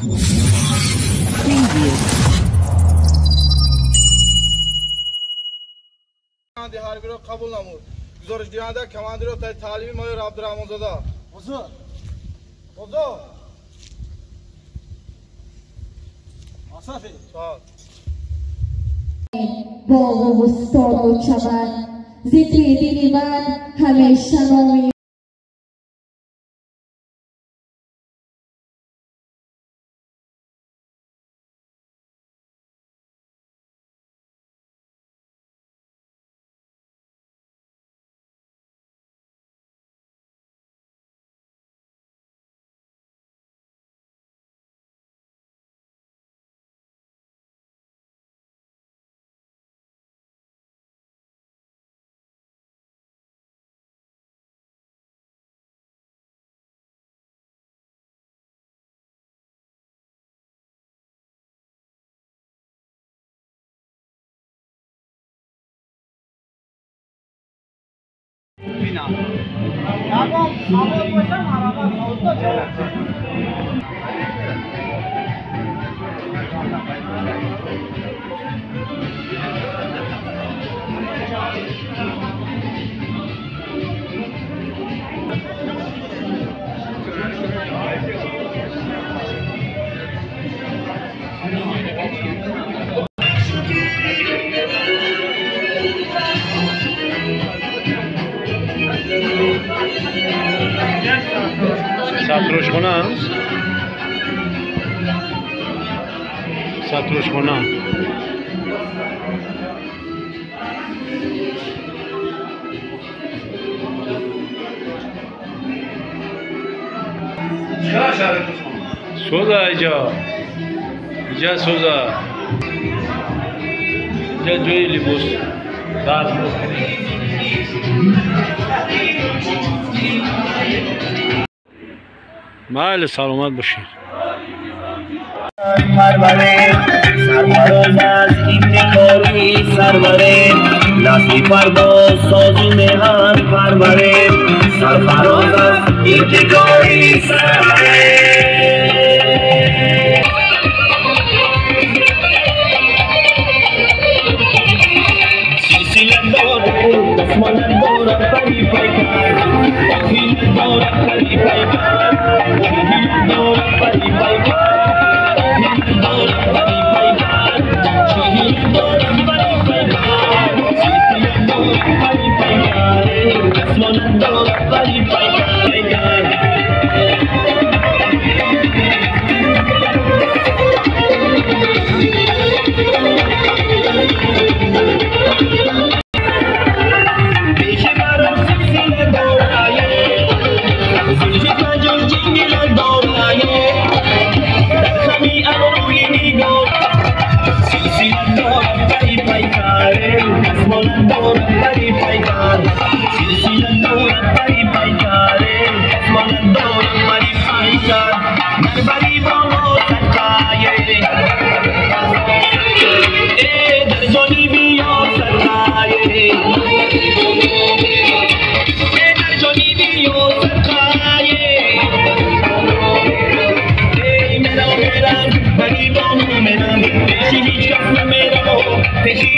Preview. Ҳарбиро қабул намуд. Гузоришдиҳанда командиро таълими майор Абдураҳмонзода. Ҳузур. Ҳузур. Асафи. Боғу бӯстону чаман зикри дили ман ҳамеша номи Bina. Ягон савол боша, марҳамат, саволто ҷавоб. Сатрошхона аст? Сатрошхона. Соза иҷа. Иҷа соза. Иҷа ҷои либос. Майли, саломат бошед. Парваре, сарфароз аз ибтикори сарваре, насли фардо созу меҳан парваре, сарфароз аз ибтикори сарваре. Силсила дорад, дастмона дорад пари пайкар, охила дорад пари пайкар, охила дорад пари пайкар, охила дорад пари пайкар, охила дорад пари пайкар, силсила дорад пари пайкар, дастмона дорад пари пайкар. Peşi.